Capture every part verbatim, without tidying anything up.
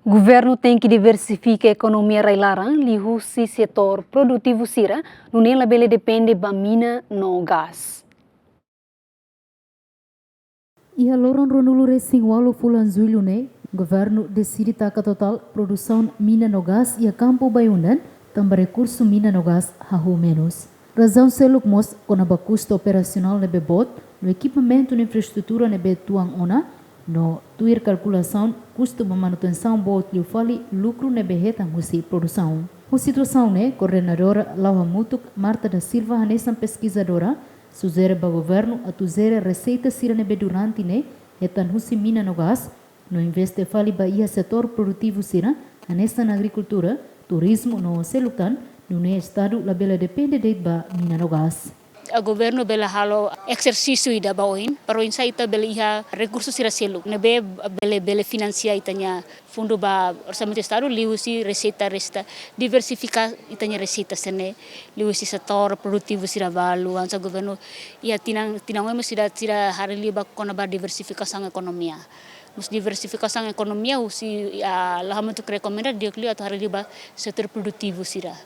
Governu tenke diversifika ekonomia rai-laran liuhusi setór produtivu sira, nune'e labele depende ba mina no gás. Iha loron ruanulu-resin-ualu fulan Jullu ne'e, governu deside taka totál produsaun mina no gás iha kampu Bayu-Undan, tanba rekursu mina no gás hahú menus. Razaun seluk mós kona-ba kustu operasionál ne'ebé boot, no ekipamentu no infraestrutura ne'ebé tuan ona, no tuir kalkulasaun kustu ba manutensaun boot liu fali lukru ne'ebé hetan husi produsaun. Husi situasaun ne'e, koordenadora La'o Hamutuk Marta da Silva hanesan peskizadora, sujere ba governu atu jere reseita sira ne'ebé durante ne'e hetan husi mina no gás, no investe fali ba iha setór produtivu sira, hanesan agrikultura, turizmu no seluk tan, nune'e estadu labele depende de'it ba mina no gás. A governu bele halo ezersísiu ida ba oin, para oinsá ita bele iha rekursu sira seluk ne'ebé bele, bele finansia ita-nia fundu ba orsamentu estadu, liuhusi reseita, reseita, diversifika ita-nia reseita sira-ne'e, liuhusi setór produtivu sira balu, hanesan governu iha tinan, tinan oin mós sira, sira haree liu ba kona-ba diversifikasaun ekonomia. Mós diversifikasaun ekonomia husi, ah, La'o Hamutuk rekomenda di'ak liu atu haree liu ba setór produtivu sira.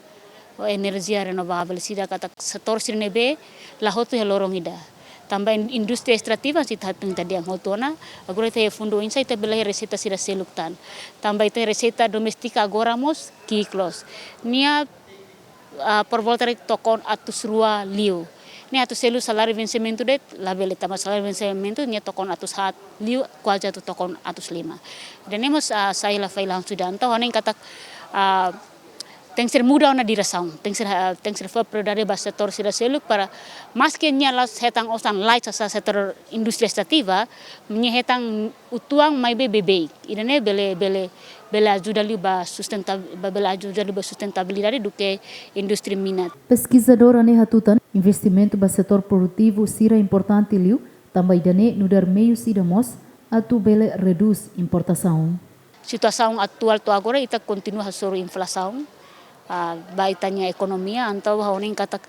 Ho enerjia renovavel sira katak setór sira ne'ebé la hotu iha loron ida. Tanba in-, indústria estrativa sira ita hatun ita dehan hotu ona, agora ita iha fundu oinsá ita bele reseita sira seluk tan. Tanba ita reseita doméstika agora mós ki'ik loos. Nia, ah, por volta de tokon atus rua liu. Ne'e atu selu saláriu vensimentu de'it labele, tanba saláriu vensimentu nia tokon atus haat liu, kuaze atu tokon atus lima. Ida-ne'e mós, ah, sai la fai langsung dan. Entaun, ha'u hanoin katak, ah, tenke ser muda ona diresaun, tenke ser, ah, tenke ser fó prioridade ba setór sira seluk para maski nia la hetan osan lais hanesan setór indústria estrativa, nia hetan uitoan maibé beibeik. Ida-ne'e bele, bele, bele ajuda liu ba sustentab-, ba, bele ajuda liu ba sustentabilidade duké indústria mina. Peskizadora ne'e hatutan, investimentu ba setór produtivu sira importante liu, tanba ida-ne'e nu'udar meius ida mós atu bele redús importasaun. Situasaun atuál to'o agora ita kontinua hasoru inflasaun, ah, ba ita-nia ekonomia, entaun ha'u hanoin katak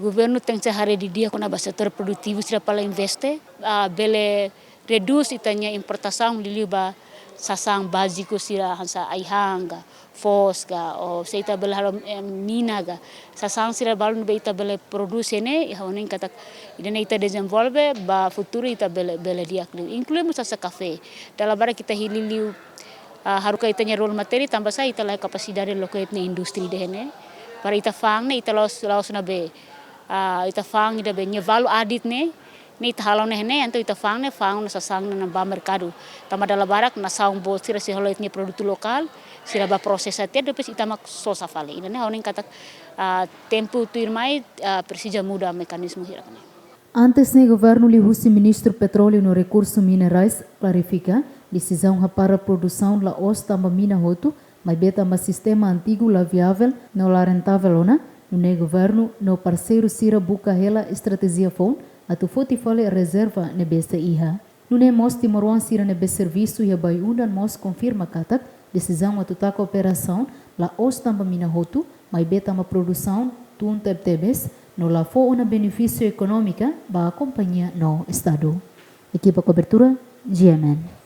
governu tenke haree didi'ak kona-ba setór produtivu sira para investe, ah, bele redús ita-nia importasaun liuliu ba sasán báziku sira hanesan ai-han ka, foos ka, ou se ita bele halo, eh, mina ka. Sasán sira balu ne'ebé ita bele produs ne'e, ha'u hanoin katak ida-ne'e ita dezenvolve ba futuru ita bele, bele di'ak liu. Inklui mós hanesan kafé. Dala barak ita hili liu, ah, haruka ita-nia raw material tanba sá ita la iha kapasidade loke ita-nia indústria ida-ne'e. Para ita fa'an ne'e ita la'ós, la'ós ne'ebé, ah, ita fa'an ida be nia value added ne'e, ne'e ita halo ne'e ne'e, entaun ita fa'an ne'e, fa'an ona sasán ne'e ba merkadu. Tanba dala barak nasaun boot sira sei halo ita-nia produtu lokál, sira bá prosesa tiha, depois ita mak sosa fali. Ida-ne'e ha'u hanoin katak, ah, tempu tuirmai, ah, presiza muda mekanizmu sira-ne'e. Antes ne'e governu liuhusi Ministru Petróleu no Rekursu Minerais klarifika, desizaun hapara produsaun la'ós tanba mina hotu, maibé tanba sistema antigu la viavel no la rentavel ona, nune'e governu no parseiru sira buka hela estratéjia foun atu foti fali rezerva ne'ebé sei iha. Nune'e mós timoroan sira ne'ebé servisu iha Bayu-Undan mós konfirma katak desizaun atu taka operasaun la'ós tanba mina hotu, maibé tanba produsaun tun tebetebes no la fó ona benefísiu ekonómika ba kompañia no estadu. Ekipa kobertura, G M N.